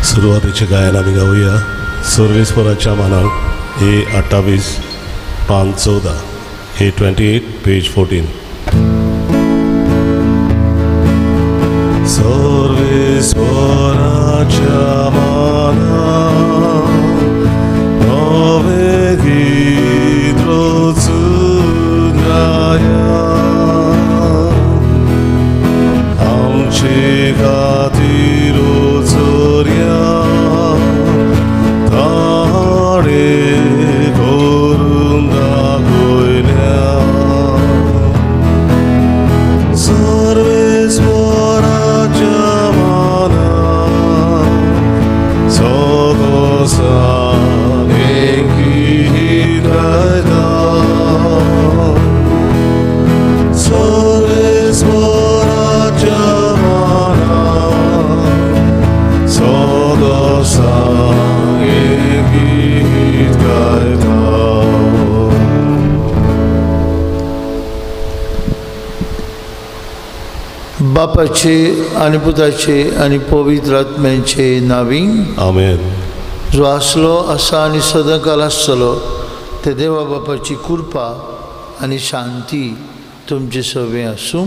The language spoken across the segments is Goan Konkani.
सुरवातीचें गायन आमी गावया सर्वेस्पराच्या मानाक ए 28 पान 14, ए 28 पेज 14. सर्वेस्पराच्या मानाक नवें गीत रचून गाया, आमचे खातीर चोरया ताणे करून दाखयल्या. सर्वेस्पराच्या मानाक सदोसान एक गीत गायता. सर्वेस्पराच्या मानाक सदोसान एक गीत गायता. बापाचे आनी पुताचे आनी पवित्र आत्म्याचे नावी. आमेन. जो आसलो, आसा आनी सदांकाल आसतलो ते देवा बापाची कृपा आनी शांती तुमचे सगळें आसूं.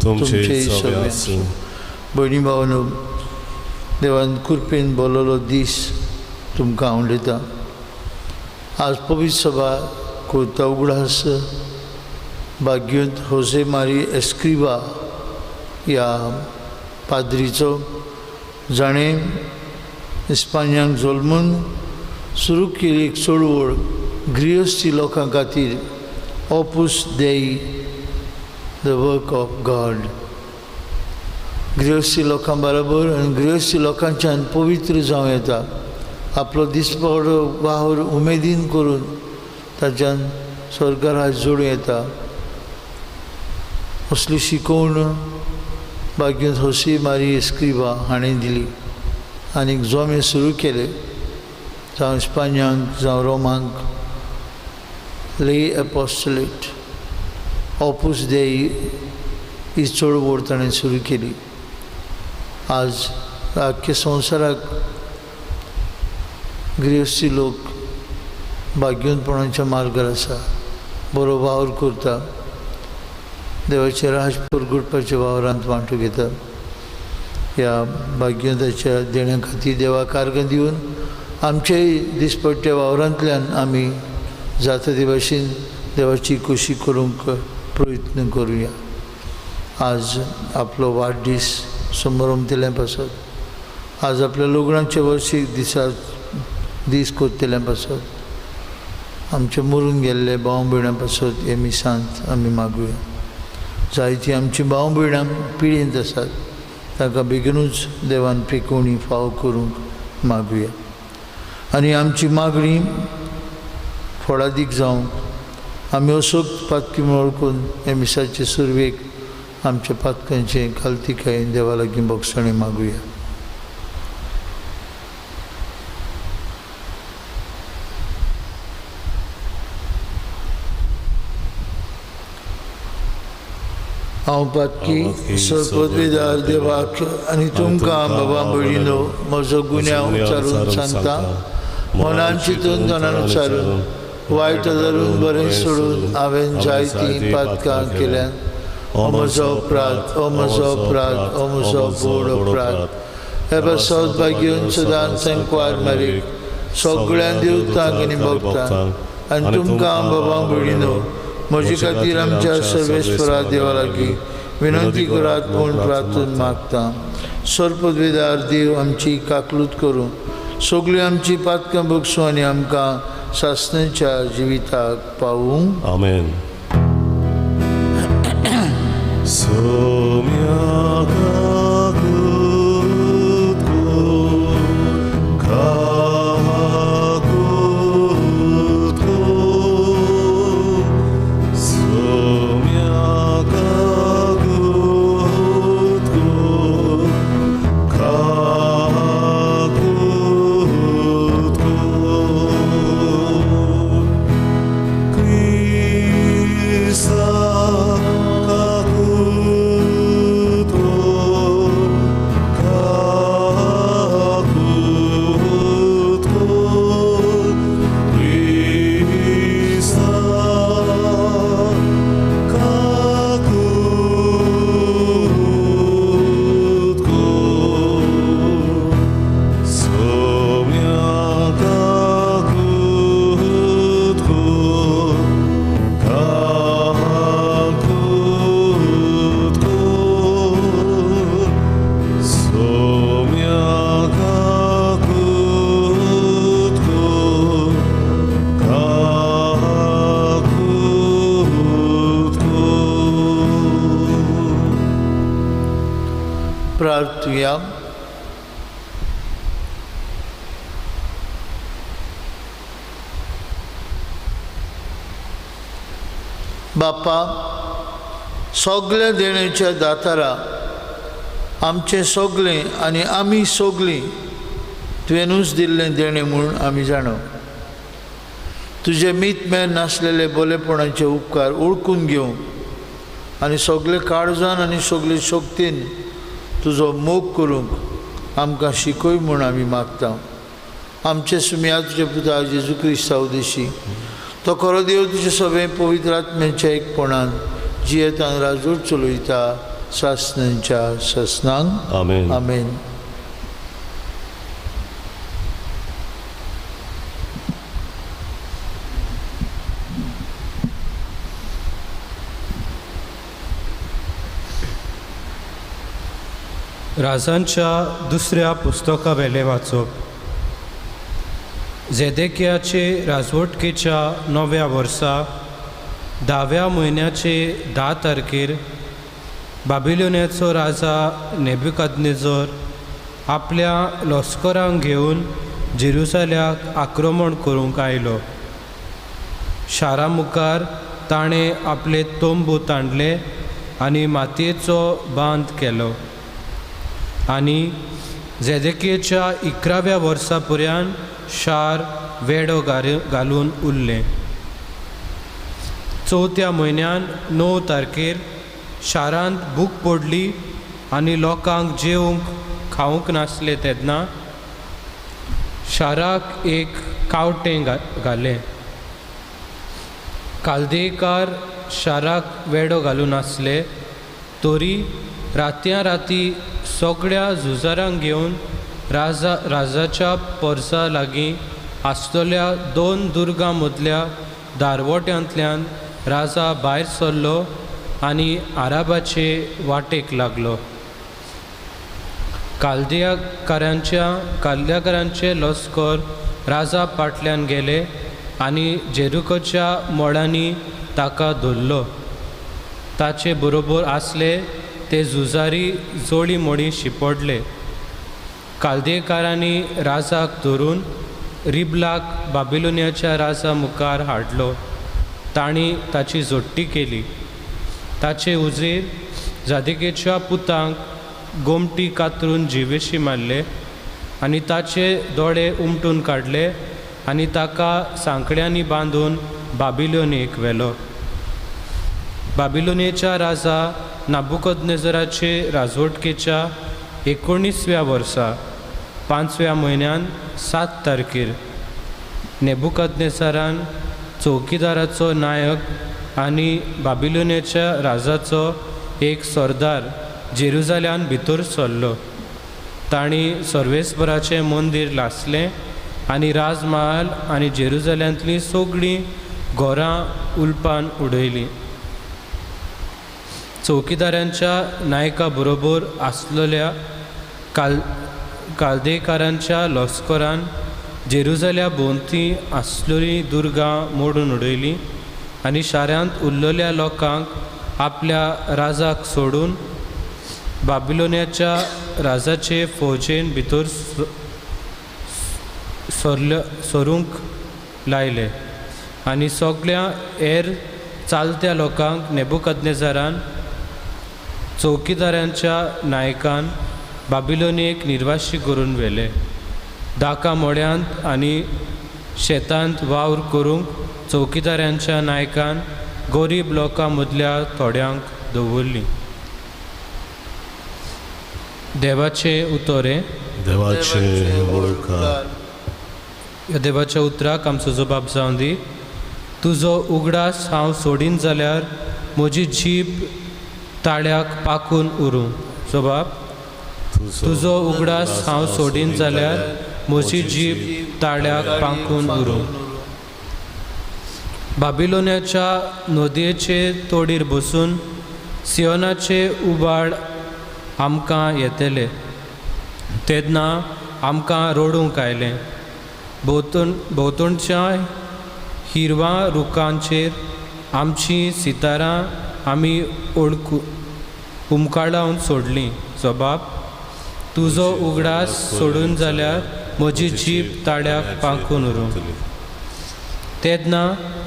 तुमचे सगळे आसूं. भयणी भावानो, देवान कृपेन बोलवलो दीस तुमकां हांव उलयतां. आज पवित्र सभा करता उगडास भाग्योंत होजे मारी एस्क्रिवा ह्या पाद्रीचो, जाणें इस्पान्यांक जल्मून सुरू केली एक चळवळ गृहस्थी लोकां खातीर, Opus Dei, the work of God. गृहस्थी लोकां बरोबर आनी गृहस्थी लोकांच्यान पवित्र जावं येता. आपलो दिसपडो वावर उमेदीन करून ताच्यान स्वर्गाराज जोडूं येता. असली शिकवण भाग्योंत होसी मारी एस्क्रिवा हाणें दिली आनीक जोमे सुरू केले, जावं इस्पान्यांक जावं रोमांक. ले एपोस्टलेट, ऑपूस देई ही चळवळ ताणें सुरू केली. आज आख्ख्या संवसाराक गृहस्थी लोक भाग्यवंतपणाच्या मार्गार आसा, बरो वावर करता, देवाचें राज परगुटपाच्या वावरांत वांटो घेता. ह्या भाग्यवंताच्या देण्या खातीर देवाक आर्गां दिवन आमचेय दिसपट्ट्या वावरांतल्यान आमी जाता ते भाशेन देवाची खोशी करूंक प्रयत्न करुया. आज आपलो वाडदीस समोर पासत, आज आपल्या लग्नाच्या वर्सीक दिसा दीस करतल्या पासत, आमचे मरून गेल्ले भाव भयणां पासत हे मिसांत आमी मागुया. जायतीं आमची भाव भयणां पिळयेंत आसात, तांकां बेगीनूच देवान पिकोवणी फावो करूंक मागुया. आनी आमची मागणी फळादीक जावंक आमी असोच पातकी म्हूण वळखून हे मिसाचे सुरवेक आमच्या पातकांचे खालतिकायेन देवा लागीं भोगसणी मागुया. हांव पातकी सर्पदवेदार देवाक आनी तुमकां बाबा भयणीनो म्हजो गुन्यांव उच्चारून सांगता. मनान चिंतून तणान उच्चारून वायट धरून बरें सोडून हांवें जायतीं पातकां केल्यात. ओ म्हजो अपराध, ओ म्हजो अपराध, ओ म्हजो व्हड अपराध. हे पासत भाग्योन सदांच संकवार मारीक सगळ्यां देवतांक आनी भक्तांक आनी तुमकां बाबा भयणीनो म्हजे खातीर आमच्या सर्वेस्परा देवा लागीं विनंती करात म्हूण प्रार्थून मागता. सर्पद्वेदार देव आमची काकलूत करूं, सगळीं आमची पातकां बगसूं आनी आमकां सासणाच्या जिविताक पावूं. आमेन. सोम्या काकूत कर, काकूत कर, सोम्या काकूत कर, काकूत कर, क्रिस्ता काकूत. प्रार्थुया. बापा, सगळ्या देण्याच्या दातारा आमचें सगळें आनी आमी सगळीं तुवेंनूच दिल्लें देणें म्हूण आमी जाणो. तुजें मीत मेर नासलेले बोलेपणाचे उपकार ओळखून घेवंक आनी सगळे काळजान आनी सगळे शक्तीन तुजो मोग करूंक आमकां शिकय म्हूण आमी मागता. आमचे सुम्या तुजे पुता जेजू क्रिस्तांव उद्देशी तो खरो देव तुजे सगळें पवित्र आत्म्याच्या एकपणान जियेतान राजूर चलयता सासणांच्या सासणांक. आमेन. आमेन. राजांच्या दुसऱ्या पुस्तका वेलें वाचप. जेदेकियाचे राजवटकेच्या 9व्या वर्सा 10व्या म्हयन्याचे 10 तारखेर बाबिलोनियाचो राजा नेबुकदनेझर आपल्या लश्करांक घेवन जेरुसल्याक आक्रमण करूंक आयलो. शारा मुखार ताणें आपले तंबू तांडले आनी मातयेचो बांद केलो आनी जेदेकियेच्या 11व्या वर्सा पर्यंत शार वेडो घालून उरलें. 4थ्या म्हयन्यान 9 तारखेर शारांत भूक पडली आनी लोकांक जेवंक खावंक नासलें. तेन्ना शाराक एक कावटें घालें. कालदेकार शाराक वेडो घालून आसले तरी रातयां राती सगळ्या झुजारांक घेवन राजाच्या पोरसा लागीं आसतल्या 2 दुर्गां मदल्या दारवट्यांतल्यान राजा भायर सरलो आनी आराबाचे वाटेक लागलो. कालद्याकारांचे लश्कर राजा फाटल्यान गेले आनी जेरुकोच्या मोडांनी ताका धरलो. ताचे बरोबर आसले ते झुजारी जोडी मोडी शिपडले. कालदेकारांनी राजाक धरून रिबलाक बाबिलोनियाच्या राजा मुखार हाडलो. तांणी ताची जोडटी केली. ताचे उजेर जादिकेच्या पुतांक गोमटी कातरून जिवेशी मारले आनी ताचे दोळे उमटून काडले आनी ताका सांकड्यांनी बांदून बाबिलोनियेक व्हेलो. बाबिलोनियेच्या राजा नाबुकदनेझराचे राजवटकेच्या 19व्या वर्सा 5व्या म्हयन्यान 7 तारखेर नेबुकदनेझरान चौकीदाराचो नायक आनी बाबिलोनियाच्या राजाचो एक सरदार जेरुजाल्यान भितर सरलो. तांणी सर्वेस्पराचें मंदीर लासलें आनी राजमहाल आनी जेरुजाल्यांतलीं सगळीं घरां उलपान उडयलीं. चौकीदारांच्या नायका बरोबर आसलेल्या कालदेकारांच्या लश्करान जेरुजाल्या भोंवती आसलेलीं दुर्गां मोडून उडयलीं आनी शारांत उरलेल्या लोकांक आपल्या राजाक सोडून बाबिलोनियाच्या राजाचे फौजेन भितर सरूंक लायले आनी सगळ्या हेर चालत्या लोकांक नेबुकदनेझरान चौकीदारांच्या नायकान बाबिलोनियेक निर्वाशी करून व्हेले. दाका मोड्यांत आनी शेतांत वावर करूंक चौकीदारांच्या नायकान गरीब लोकां मदल्या थोड्यांक दवरलीं. देवाचें उतर हें. देवाचें उपकार. ह्या देवाच्या उतराक आमचो जबाब जावन दी. तुजो उगडास हांव सोडीन जाल्यार म्हजी जीब ताळ्याक पाकून उरूं. जबाब. तुजो उगडास हांव सोडीन जाल्यार म्हजी जीब ताळ्याक पाकून उरूं. बाबिलोनियाच्या नदयेचे तोडीर बसून सियोनाचे उबाळ आमकां येतले तेन्ना आमकां रडूंक आयलें. भोंवतणच्या हिरवा रुखांचेर आमचीं सितारां आमी उमकाळावन सोडलीं. जबाब. तुजो उगडास सोडून जाल्यार म्हजी जीब ताळ्याक पांखून उरूं. तेन्ना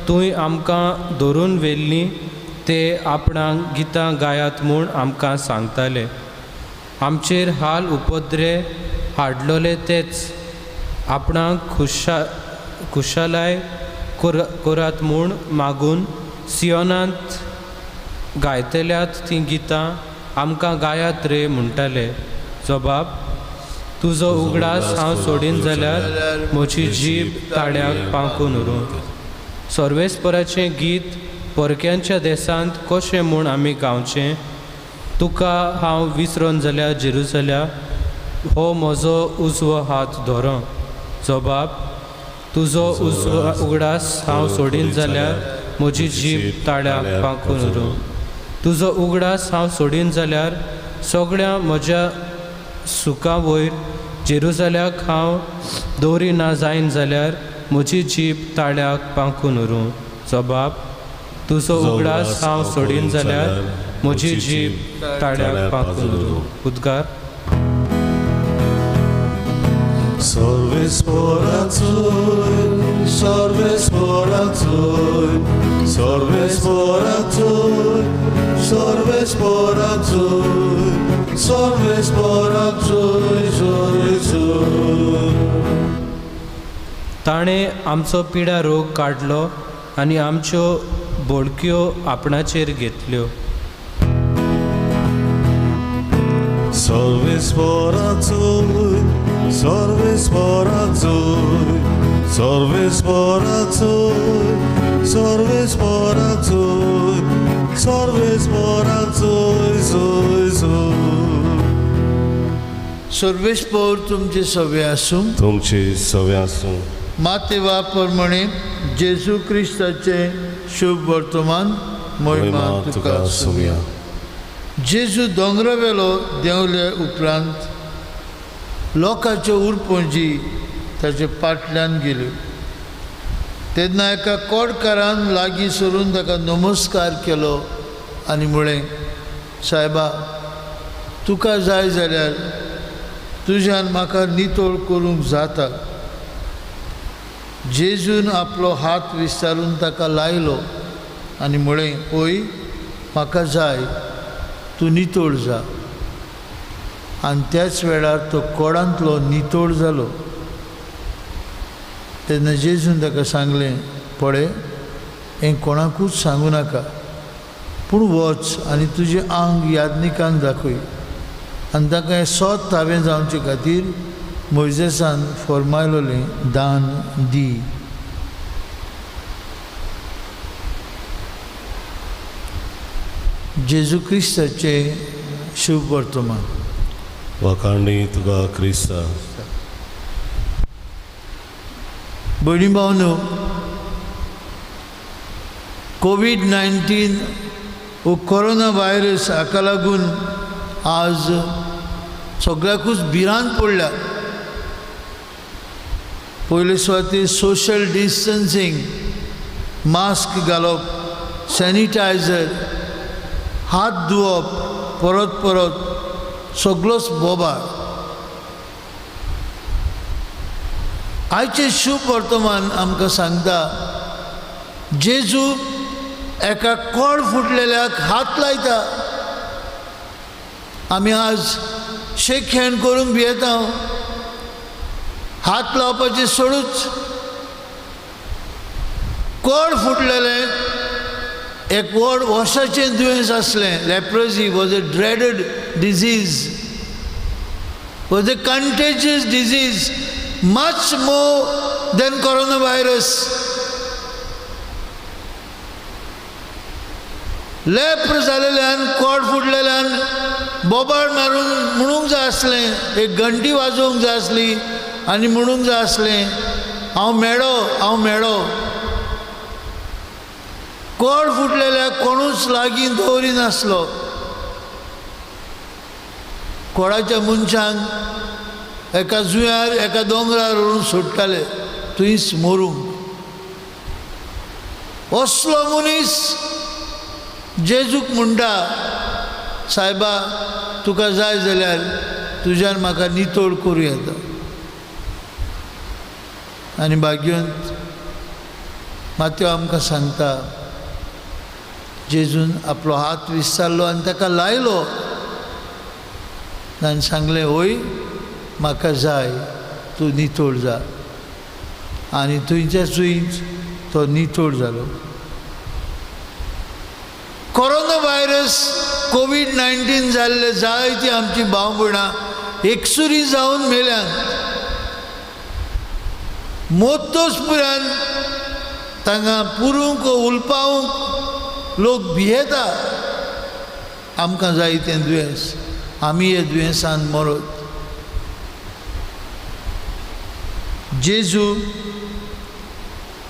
तूंय आमकां धरून व्हेल्ली ते आपणाक गितां गायात म्हूण आमकां सांगताले. आमचेर हाल उपद्रे हाडलोले तेच आपणाक खुशालाय करात म्हूण मागून सियोनांत गायतल्यात तीं गितां आमकां गायात रे म्हणटाले. जबाब तुजो उगडास हांव सोडीन जाल्यार म्हजी जीब ताळ्याक पांखून उरूं. सर्वेस्पराचें गीत परक्यांच्या देसांत कशें म्हूण आमी गावचें? तुका हांव विसरोन जाल्यार जेरुजल्या हो म्हजो उजवो हात धरो. जबाब तुजो उजवो उगडास हांव सोडीन जाल्यार म्हजी जीब ताळ्याक पांखून उरूं. तुजो उगडास हांव सोडीन जाल्यार सगळ्या म्हज्या सुखा वयर जेरुजल्याक हांव दवरी ना जायन जाल्यार म्हजी जीब ताळ्याक पांखून उरूं. जबाब तुजो उगडास हांव सोडीन जाल्यार म्हजी जीब ताळ्याक पांखून उरूं. उद्गार. सर्वेस्पराचोय सर्वेस्पराचोय सर्वेस्पराचोय सर्वेस्पराचोय सर्वेस्पराचोय जोय जोय. ताणें आमचो पिडा रोग काडलो आनी आमच्यो बोडक्यो आपणाचेर घेतल्यो. सर्वेस्पराचोय सर्वेस्पराचोय सर्वेस्पराचोय सर्वेस्पराचोय सर्वेस्पराचोय जोय जोय. सर्वेस्पर तुमचे सवे आसूं. तुमचे सवे आसूं. माते प्रमाणे जेजू क्रिस्ताचें शुभ वर्तमान मोहिमा तुका आसुया. जेजू दोंगरावेलो देंवले उपरांत लोकांच्यो उरपंजी ताचे फाटल्यान गेल्यो. तेन्ना एका कोडकारान लागीं सरून ताका नमस्कार केलो आनी म्हळें, सायबा, तुका जाय जाल्यार तुज्यान म्हाका नितळ करूंक जाता. जेजून आपलो हात विस्तारून ताका लायलो आनी म्हळें, ओय, म्हाका जाय, तूं नितळ जा. आनी त्याच वेळार तो कोडांतलो नितळ जालो. तेन्ना जेजून ताका सांगलें, पळय, हें कोणाकूच सांगू नाका, पूण वच आनी तुजें आंग याज्ञिकांक दाखय आनी ताका हें सोद थावें जावचे खातीर मोयजेसान फर्मायलोलें दान दी. जेजू क्रिस्ताचें शुभ वर्तमान. वाखाणणी तुका क्रिस्ता. भयणी भावनो, कोवीड-19 वो कोरोना व्हायरस हाका लागून आज सगळ्याकूच भिरांत पडल्या. पयले सुवातेर सोशल डिस्टन्सींग, मास्क घालप, सॅनिटायझर, हात धुवप, परत परत सगळोच बोबाळ. आयचें शुभ वर्तमान आमकां सांगता, जेजू एका कोड फुटलेल्याक हात लायता. आमी आज शेक हँड करूंक भियेता, हात लावपाचें सोडूच. कोड फुटलेलें एक व्हड वर्साचें दुयेंस आसलें. Leprosy was a dreaded disease, was a contagious disease, much more than corona virus. लेप्र जालेल्यान, कोड फुटलेल्यान बोबाळ मारून म्हणूंक जाय आसलें, एक घंटी वाजोवंक जाय आसली आनी म्हणूंक जाय आसलें, हांव मेळो, हांव मेळो. कोड फुटलेल्याक कोणूच लागीं दवरिनासलो. कोडाच्या मनशांक एका जुंव्यार, एका दोंगरार व्हरून सोडटाले, थंयच मरूंक. असलो मनीस जेजूक म्हणटा, सायबा, तुका जाय जाल्यार तुज्यान म्हाका नितळ करूं येता. आनी भाग्यवंत मात्यो आमकां सांगता, जेजून आपलो हात विस्तारलो आनी ताका लायलो आनी सांगलें, होय म्हाका जाय, तूं नितळ जा. आनी थंयच्या थंयच तो नितळ जालो. कोरोना व्हायरस कोवीड-19 जाल्ले जायती आमची भाव भयणां एकसुरी जावन मेल्यान. मोतोच पुरान तांकां पुरूंक उलपावंक लोक भियेता. आमकां जाय तें दुयेंस, आमी हे दुयेंसान मरत. जेजू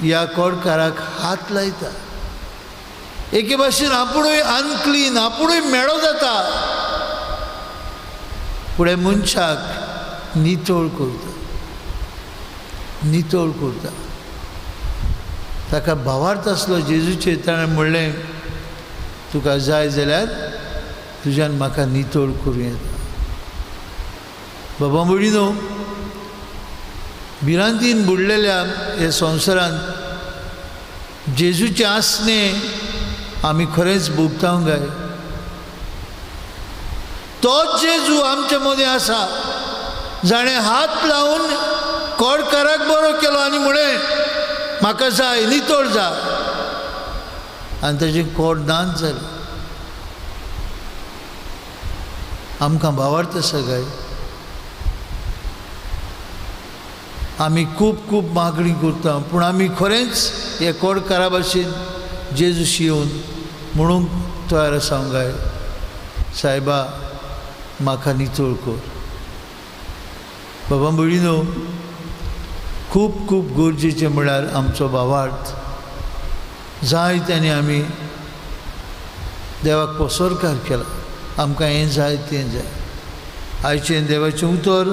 ह्या कोडकाराक हात लायता. एके भाशेन आपुणूय अनक्लीन, आपुणूय मेळो जाता, फुडें मनशाक नितळ करता, नितळ करता. ताका भावार्थ आसलो जेजूचेर. ताणें म्हणलें, तुका जाय जाल्यार तुज्यान म्हाका नितळ करूं येता. बाबा भयणीनो, भिरांतीन बुडलेल्या ह्या संवसारांत जेजूचें आसणें आमी खरेंच भोगतावंक जाय. तोच जेजू आमचे मदीं आसा, जाणें हात लावन कोडकाराक बरो केलो आनी म्हणलें, म्हाका जाय, नितळ जा. आनी ताचें कोड दान जालें. आमकां भावार्थ आसा काय? आमी खूब खूब मागणी करता, पूण आमी खरेंच हे कोडकारा भाशेन जेजूशी येवन म्हणूंक तयार आसा काय, सायबा म्हाका नितळ कर. बाबा भयणीनो, खूब खूब गरजेचें म्हळ्यार आमचो भावार्थ. जाय तांणी आमी देवाक पसरकार केला, आमकां हें जाय तें जाय. आयचें देवाचें उतर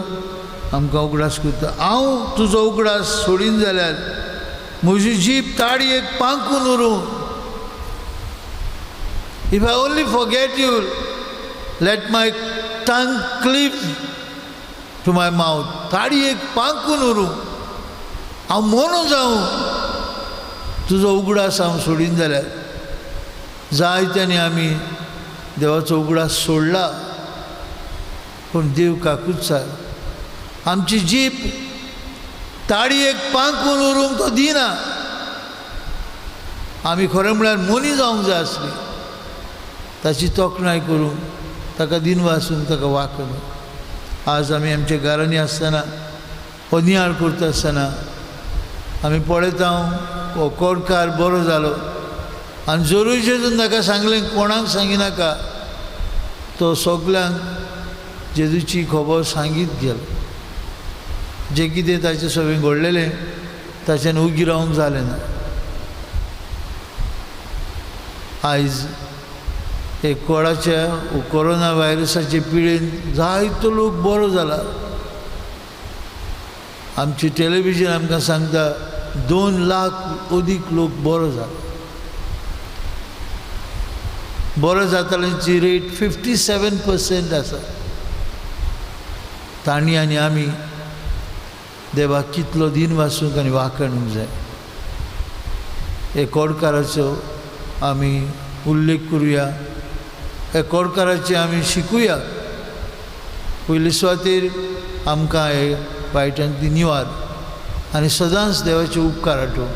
आमकां उगडास करता, हांव तुजो उगडास सोडीन जाल्यार म्हजी जीब ताळयेक पांकून उरूं. If I only forget you, let my tongue cleave to my mouth. ताळयेक पांकून उरूं, हांव मोनो जावं, तुजो उगडास हांव सोडीन जाल्यार. जायत्यांनी आमी देवाचो उगडास सोडला, पूण देव काकूच आमची जीब ताळयेक पांकून उरूंक तो दिना. आमी खरें म्हळ्यार मोनी जावंक जाय आसली, ताची तोखणाय करूंक, ताका दिनवासून ताका वाकून. आज आमी आमच्या घरांनी आसतना हो नियाळ करता आसतना आमी पळयता, हो कोडकार बरो जालो. आनी जरूय जेजून ताका सांगलें, कोणाक सांगिनाका, तो सगल्यांक जेजूची खबर सांगीत गेलो. जें कितें ताचे सगळें घडलेलें ताच्यान उगी रावंक जालें ना. आयज हे कोडाच्या कोरोना व्हायरसाचे पिडेन जायतो लोक बरो जाला. आमची टेलिविजन आमकां सांगता 2 लाख अदीक लोक बरो जाला. बरो जाताल्यांची रेट 57% आसा. तांणी आनी आमी देवाक कितलो दिन वासूंक आनी वाखणूंक जाय. हे कोडकाराचो आमी उल्लेख करुया, हे कोडकाराचे आमी शिकुया. पयले सुवातेर आमकां हे वायटांतली निवार आनी सदांच देवाचे उपकार आठोवं,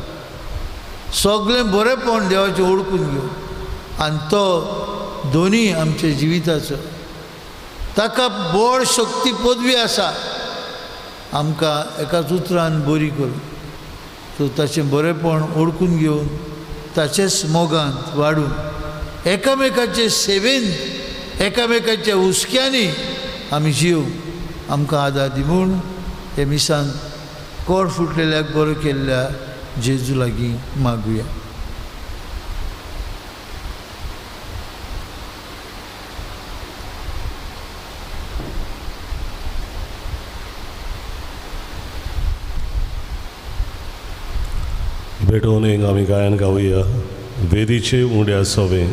सगळें बरेंपण देवाचें ओळखून घेवं आनी तो दोनी आमच्या जिविताचो ताका बळ शक्ती पदवी आसा, आमकां एकाच उतरान बरी करूं. सो ताचें बरेंपण ओळखून घेवन ताचेच मोगांत वाडून एकामेकाचे सेवेन एकामेकाच्या हुस्क्यांनी आमी जीव आमकां आदार दी म्हूण हे मिसान कोड फुटलेल्याक बरो केल्ल्या जेजू लागीं मागुया. भेटोवन एक आमी गायन गावया. वेदीचे उंड्या सवे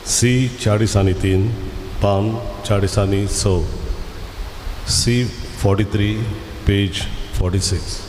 सी 43 पान 46. C 43, page 46.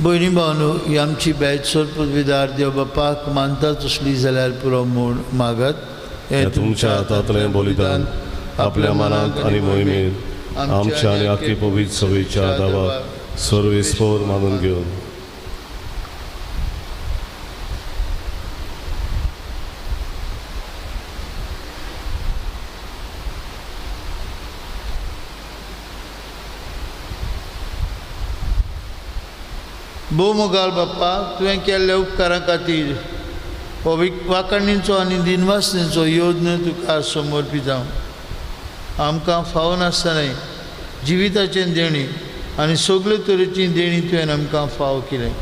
भयणी भावनो, ही आमची बॅच सोड पदवीदार देव बापाक मानता तसली जाल्यार पुरो म्हूण मागत. हें तुमच्या हातांतलें बलिदान आपल्या मनांत आनी मोहिमेंत आमच्या आनी आख्खी पवित्र सभेच्या दावाक सर्वेस्पोर मानून घेवन. भोव मोगाल बाप्पा, तुवें केल्ल्या उपकारां खातीर हो वाखाणींचो आनी दिनवासनेचो योज्ञ तुका समर्पिता. आमकां फावो नासतनाय जिविताचें देणें आनी सगळे तरेची देणी तुवें आमकां फावो केलें.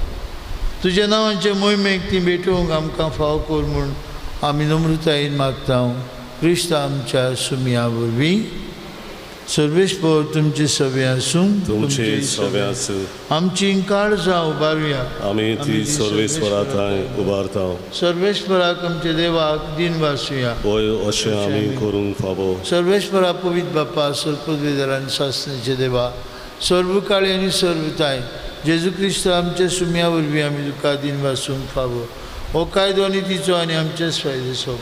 तुज्या नांवाचे मोहिमेक ती भेटोवंक आमकां फावो कर म्हूण आमी नम्रतायेन मागता. क्रिस्त आमच्या सुमया वरवीं. सर्वेस्पोर तुमचे सवे आसूं, तुमचे सवे आसूं. आमची काळजां उबारुया, आमी ती सर्वेस्परा थंय उबारता. सर्वेस्पराक आमच्या देवाक दिन वासूया. होय, अशें आमी करूंक फावो. सर्वेस्परा पवित्र बाप्पा, सर्वपदवीधर आनी सासणाचे देवा, सर्व काळी आनी सर्वताय जेजू क्रिस्त आमच्या सुमया वरवीं आमी तुका दिन वासूंक फावो. हो कायदो आनी तिचो आनी आमचेच फायदेचो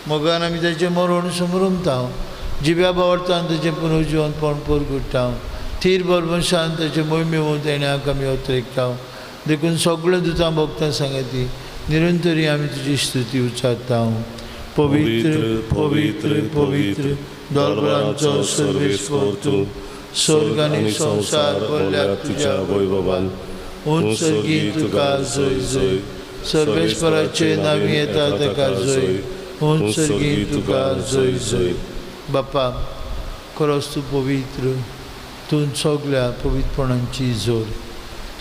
मोगान आमी ताचें मरण समरमता. जिव्या बावडतान ताचें पुनर्जिवनपण परगुट्टा. थीर बरबशान ताचें मोहिमे तेण्याक आमी अत्रेकता. देखून सगळें दुतां भोगता सांगती निरंतरी आमी तुजी स्तुती उच्चारता. पवित्र पवित्र पवित्र दरबारांचो सर्वेस्पोर तूं, स्वर्ग आनी संवसार भरल्या तुज्या वैभवान. उंच सर्गी तुका जय जय. सर्वेस्पराचे नांवी येता ताका जय. उंच सर्गी तुका जय जय. बापा, खरोच तूं पवित्र, तूं सगल्या पवित्रपणांची जोर.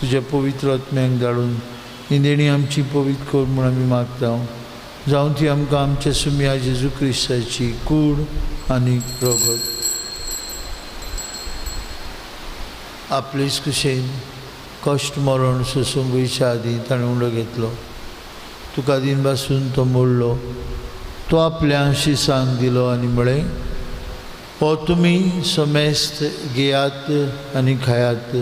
तुज्या पवित्र आत्म्याक धाडून ही देणी आमची पवित्र कर म्हूण आमी मागता. जावं ती आमकां आमच्या सुमया जेजू क्रिस्ताची कूड आनी रगत. आपलेच कुशेन कश्ट मरण सोसूंक वयच्या आदीं ताणें उंडो घेतलो. तुका दिन पासून तो मोडलो. तो आपल्या शिसांक दिलो आनी म्हळें, हो तुमी समेस्त घेयात आनी खायात.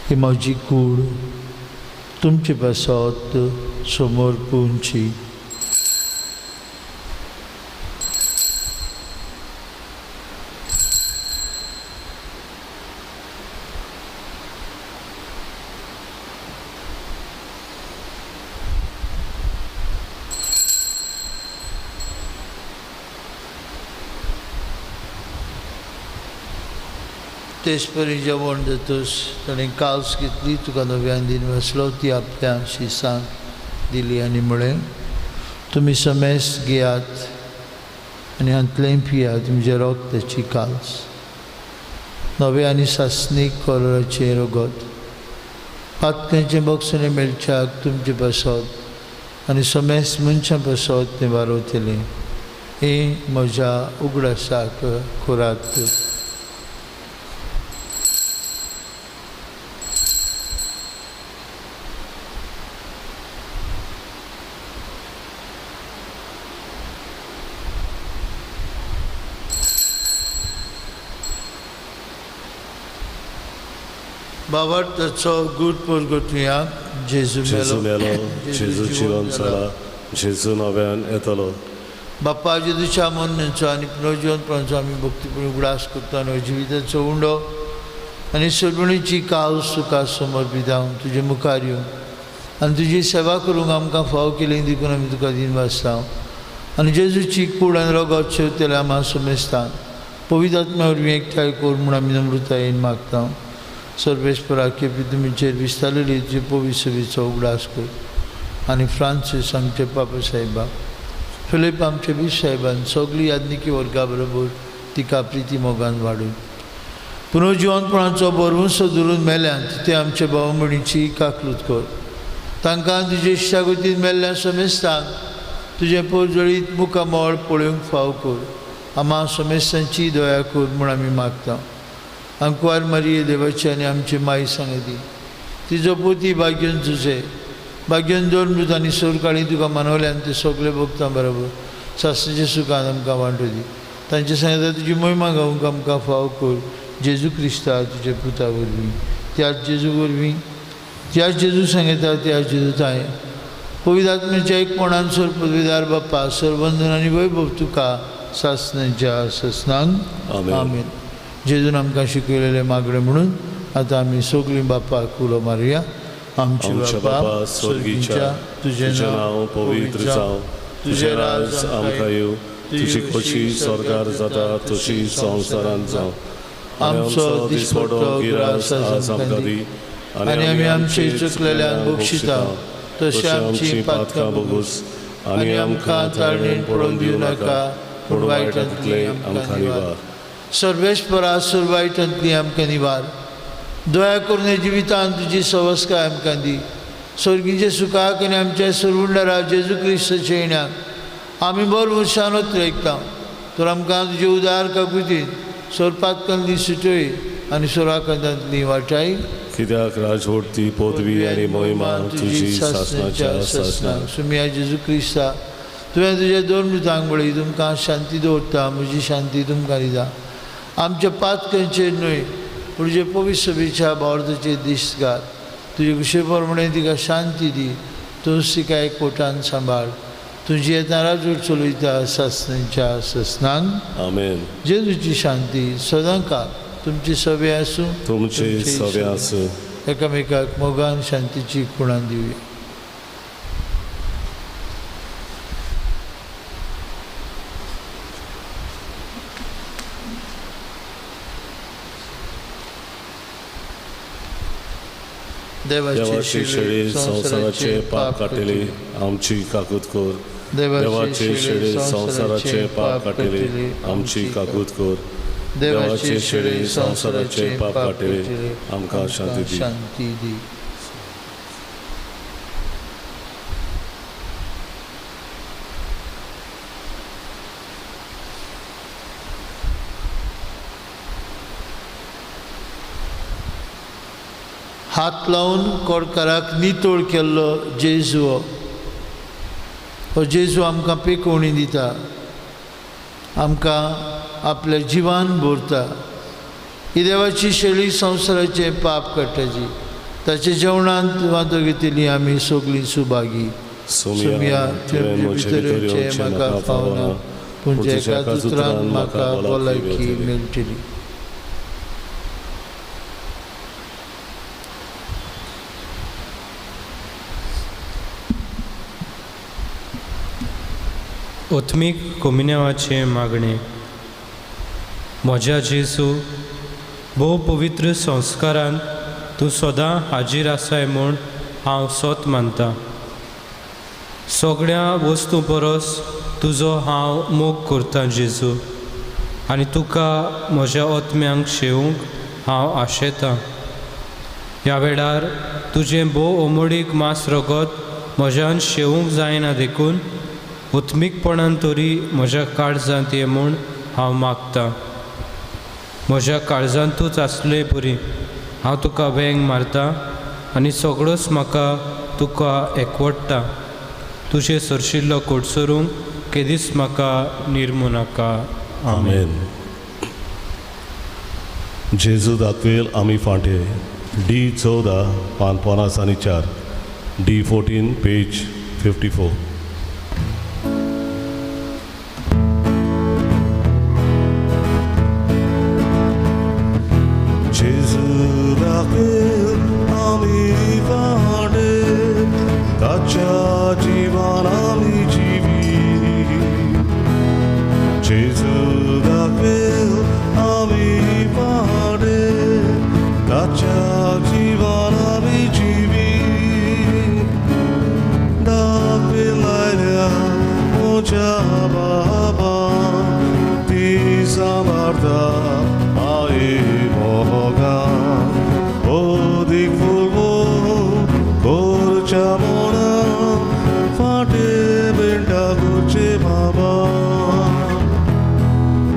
ही म्हजी कूड तुमचे पासत समर्पूंची. तेच परी जेवण जातूच ताणें काल्स घेतली, तुका नव्यान दिन वाचलो, ती आपल्या शिसांक दिली आनी म्हळें, तुमी समेस्त घेयात आनी हांतलें पियात. म्हजें रगताची काल्स, नवें आनी सासणीक कोराचें रगत, पातक्यांचें बक्षणें मेळच्याक तुमचे पासत आनी समेस्त मनशां पासत तें वारवतलें. हें म्हज्या उगडासाक करात. बाबार्थाचो गूट परगटुया. जेजू जेजू मेलो, मेलो, जेजू जिवन जाला, जेजू नव्यान येतलो. बाप्पा जेजूच्या मरणाचो आनी पुनर्जिवनपणाचो आमी भक्तीपूर्ण उगडास करता आनी जिविताचो उंडो आनी सोडवणीची कावस तुका समर्पिता. तुजे मुखार येवन आनी तुजी सेवा करूंक आमकां फाव केली देखून आमी तुका दिनवासता. आनी जेजूची कूड आनी रगत शेवतेल्या आमा समेस्तान पवित्र आत्म्या वरवीं एकठांय कर म्हूण आमी नम्रतायेन मागता. सर्वेस्परा केपी तुमीचेर विस्तारलेली तुजी पवित्र सभेचो उगडास कर आनी फ्रांसीस आमचे पापा साहेबा, फिलीप आमचे बीस साहेबान सगळी याज्ञिकी वर्गा बरोबर तिका प्रिती मोगान वाडून पुनर्जिवनपणाचो बरवंसो धरून मेल्यान ते आमचे भाव भयणीची काकलूत कर. तांकां तुजे इश्टागतीन मेल्ल्या समेस्तांक तुजें पोरजळीत मुखामळ पळोवंक फाव कर. आमा समेस्तांची दया कर म्हूण आमी मागता. आंकवार मारिये देवाची आनी आमची माई सांगती तिजो पोती भाग्योन तुजें भाग्योन दोन मृत आनी सोरकाळी तुका मानवल्यान ते सगळे भोगता बरोबर सासणाच्या सुखान आमकां वांटो दी. तांचे सांगता तुजी मोहिमा गावंक आमकां फाव कर. जेजू क्रिस्ता तुजे पुता वरवीं, त्याच जेजू वरवीं, त्याच जेजू सांगता त्याच जेजू ताय पवित्र आत्म्याच्या एकपणान सर पदवीदार बाप्पा सरबंधन आनी वैभव तुका सासणाच्या सासणांक आमेन. जेजून आमकां शिकयलेलें मागणें म्हणून आतां आमी सगळीं बाप्पाक उलो मारुया. आमचे बापा स्वर्गीच्या, तुजें नांव पवित्र जावं, तुजें राज आमकां येवं, तुजी खोशी स्वर्गार जाता तशी संवसारांत जावं. आमचो दिसपट्टो गिरास आज आमकां दी आनी आमी आमचे चुकलेल्यांक बक्षिता तशें आमची पातकां बगूस आनी आमकां ताळणेन पडोवन दिवं नाका, पूण वायटांतलें आमकां निवार. सर्वेस्परा सर वायटांतली आमकां निवार. दया करून जिवितांत तुजी सवस्काय आमकां दी. स्वर्गीचे सुखाक आनी आमच्या सरवुंडरा जेजू क्रिस्ताच्या येण्याक आमी बरो मनशानूच रेखता. तर आमकां तुजे उदार काकुतीन सोरपातकांतली सुटय आनी सोराकांतांतली वाटाय. कित्याक राजवट ती पदवी आनी महिमा तुजी सासणाच्या सासणाक. सुमिया जेजू क्रिस्ता, तुवें तुज्या दोन मृतांक म्हळी तुमकां शांती दवरता, म्हजी शांती तुमकां दिता. आमच्या पातकांचेर न्हय पूण तुजे पवित्र सभेच्या भावार्थाचेर दिश्ट घाल. तुजे कुशे प्रमाणे तिका शांती दी. तूंच तिका एकवटान सांबाळ. तुजी येतना राजवट चलयता सासणाच्या सासणांक. आमेन. जेजूची शांती सदांकाळ तुमची सभे आसूं, तुमची सभे आसूं. एकामेकाक मोगान शांतीची खुणां दिवया. देवाची शेळी संवसाराचे पाप काडटली आमची काकूत कर. देवाची शेळी संवसाराचे पाप काडटली आमची काकूत कर. देवाची शेळी संवसाराचे पाप काडटली आमकां शांती दी. शांती दी. हात लावन कोडकाराक नितळ केल्लो जेजू हो जेजू आमकां पेकोवणी दिता, आमकां आपल्या जिवान भरता. ही देवाची शेळी संवसाराचें पाप काडटाची. ताच्या जेवणांत वांटो घेतली आमी सगळीं सुभागी. सुमिया तुवें भितर येवचें म्हाका फावना, पूण एका उतरान म्हाका भलायकी मेळटली. आत्मीक कोमिन्यांवाचें मागणें. म्हज्या जेजू, भोव पवित्र संस्कारान तूं सदां हाजीर आसाय म्हूण हांव सोत मानतां. सगळ्या वस्तूं परस तुजो हांव मोग करतां जेजू, आनी तुका म्हज्या आत्म्यांक शेवूंक हांव आशेतां. ह्या वेळार तुजें भोव अमोडीक मांस रगत म्हज्यान शेवूंक जायना देखून आत्मीकपणान तरी म्हज्या काळजांत ये म्हूण हांव मागतां. म्हज्या काळजांतूच आसले परी हांव तुका वेंग मारतां आनी सगळोच म्हाका तुका एकवटता. तुजें सरशिल्लो कोटसरूंक केदीच म्हाका निर्मू नाका. आमेन. जेजू दाखवेल आमी फांटे डी 14 पान 54. D14, page 54. Gesù दाखयल आमी वाडे, ताच्या जिवान आमी जिवी. जेजू दाखयल आमी वाडे, ताच्या जिवान आमी जिवी. दाखयल्या म्हज्या बाबा, ती सांबाळता माये मोगान. ओदीक फुलवो करच्या मोना, फाटे बेंटा करचे बाबा.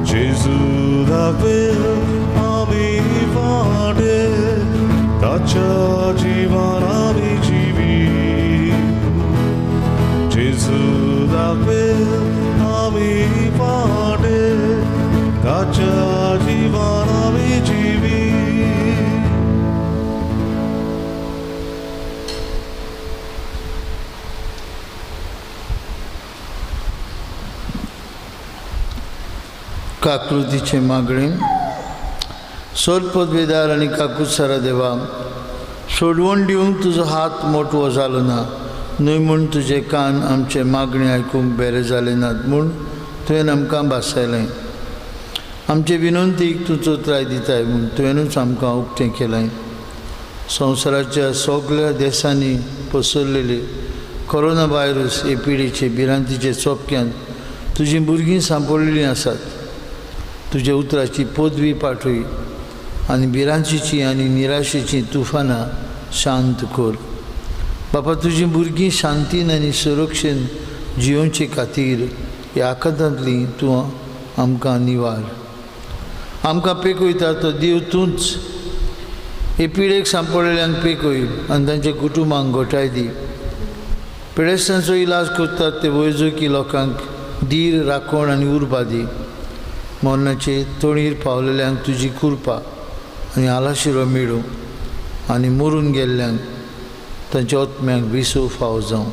जेजू दाखयल आमी वाडे, ताच्या जिवान आमी जिवी. जेजू दाखयल आमी वाडे, ताच्या जिवान आमी जिवी. काकृतीचे मागणे. सोद पदवेदार आनी काकुत्सारा देवा, सोडवण दिवंक तुजो हात मोटवो जालो ना न्हय म्हूण तुजे कान आमचे मागणे आयकूंक बेरे जाले नात म्हूण तुवें आमकां भासायलें. आमचे विनंतीक तूं चोत्राय दिताय म्हूण तुवेंनूच आमकां उक्तें केलें. संवसाराच्या सगळ्या देशांनी पसरलेले कोरोना व्हायरस हे पिडेचे भिरांतीचे चोपक्यान तुजीं भुरगीं सांपडलेलीं आसात. तुज्या उतराची पदवी पाठय आनी भिरांतीची आनी निराशेची तुफानां शांत कर. बापा, तुजीं भुरगीं शांतीन आनी सुरक्षेन जियोवचे खातीर ह्या आकांतांतली तूं आमकां निवार. आमकां पेकयता तो देव तूंच. हे पिडेक सांपडलेल्यांक पेकय आनी तांच्या कुटुंबांक घोटाय दी. पिडेस्तांचो इलाज करतात ते वैजकी लोकांक धीर, राखण आनी उर्बा दी. मरणाचे तोणीर पावलेल्यांक तुजी कृपा आनी आलाशिरो मेळूं आनी मरून गेल्ल्यांक तांच्या आत्म्यांक विसव फावो जावं.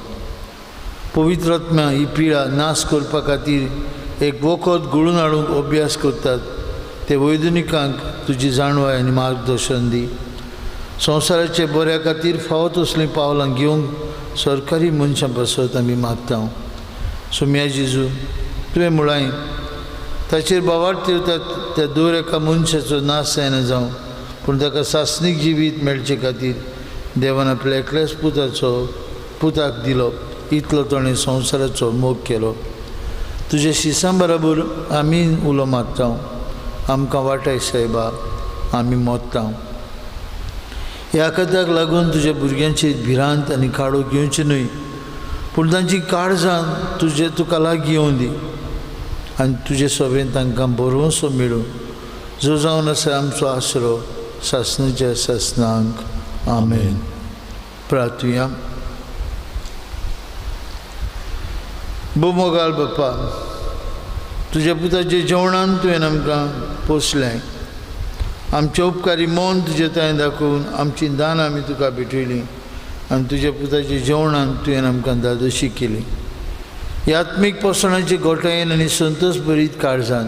पवित्र आत्म्या ही पिडा नाश करपा खातीर एक वखद घोळून हाडूंक अभ्यास करतात ते वैजनिकांक तुजी जाणवाय आनी मार्गदर्शन दी. संवसाराचे बऱ्या खातीर फावो तसलीं पावलां घेवंक सरकारी मनशां पासत आमी मागता. सोम्या जेजू, तुवें म्हळां ताचेर बावार्थ येतात त्या दर एका मनशाचो नाश जायना जावं, पूण ताका सासणीक जिवीत मेळचे खातीर देवान आपल्या एकल्याच पुताक दिलो. इतलो ताणें संवसाराचो मोग केलो. तुज्या शिसां बराबर आमी उलो मारता. आमकां वाटाय सायबा, आमी मोत्ता. ह्या कथाक लागून तुज्या भुरग्यांची भिरांत आनी काडूक घेवची न्हय, पूण तांची काळजां तुजे तुका लागीं येवं दी आनी तुजे सोबेन तांकां बरोसो मेळूं, जो जावन आसा आमचो आसरो सासणाच्या सासणांक. आमेन. प्रार्थुया. बोमोगाल बाप्पा, तुज्या पुताच्या जेवणान तुवें आमकां पोसलें. आमचें उपकारी मन तुजे तांय दाखोवन आमची दानां आमी तुका भेटयलीं आनी तुज्या पुताच्या जेवणान तुवें आमकां दादोशी केली. ह्या आत्मीक पोसणाचे गोठायेन आनी संतोश भरीत काळजान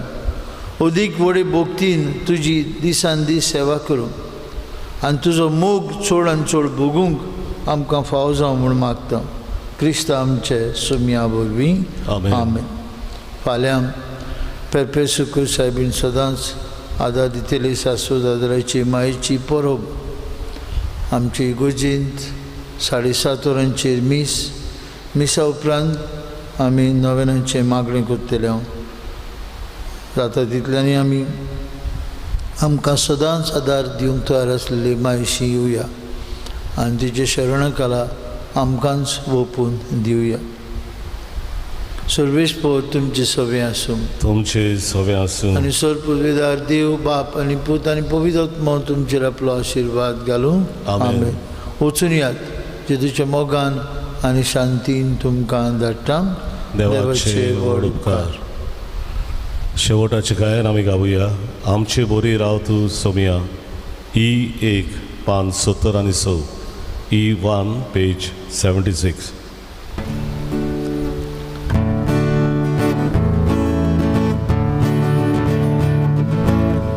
अदीक व्हडे भक्तीन तुजी दिसान दीस सेवा करूं आनी तुजो मोग चड आनी चड भोगूंक आमकां फावो जावं म्हूण मागता. क्रिस्त आमचे सोम्या वरवीं. आमेन. फाल्यां पेरपेसुकूर सायबीन सदांच आदार दितली सासू दादराची मायेची परब. आमचे इगोर्जेंत 7:30 वरांचेर मीस. मिसा उपरांत आमी नवेनांचें मागणें करतले. जाता तितल्यांनी आमी आमकां सदांच आदार दिवंक तयार आसलेली मायशी येवया आनी तिचे शरणाकाला आमकांच ओपून दिवया. सर्वेस्पर तुमचे सवे आसूं. तुमचे सवे आसूं. आनी सर पुर्वेदार देव बाप आनी पूत आनी पवित्र आत्मो तुमचेर आपलो आशिर्वाद घालूं. आमेन. वचून यात जेजूच्या मोगान आनी शांतीन तुमकां धाडटा. देवाचे व्हड उपकार. शेवटाचें गायन आमी गावया. आमचे बोरी राव तूं सोमिया. ई 1 5 70 आनी 6. E1, page 76.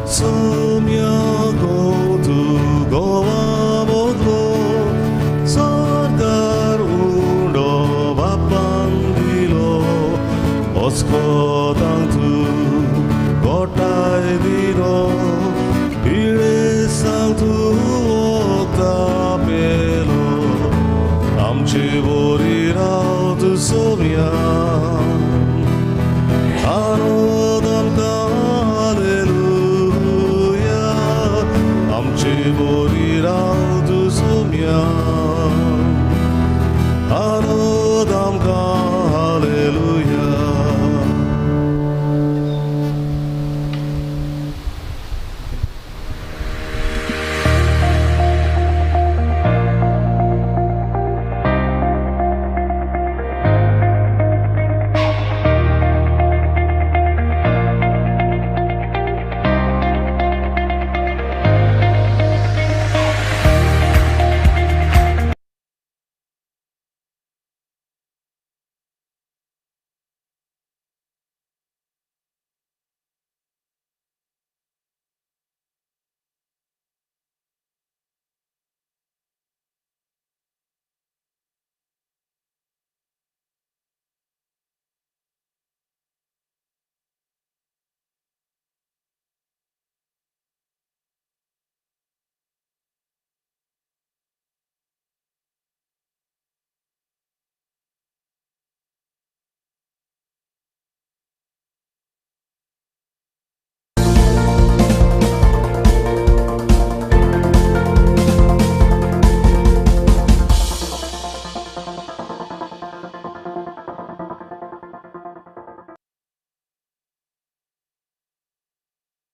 Soumya तूं गोवा बदलो सरकार उडो बापान दिलो अस्कोतांक तूं गोठाय दिलो पिळेसांक तूं वखदां पेलो आमचे बोरी राव तूं सोम्या.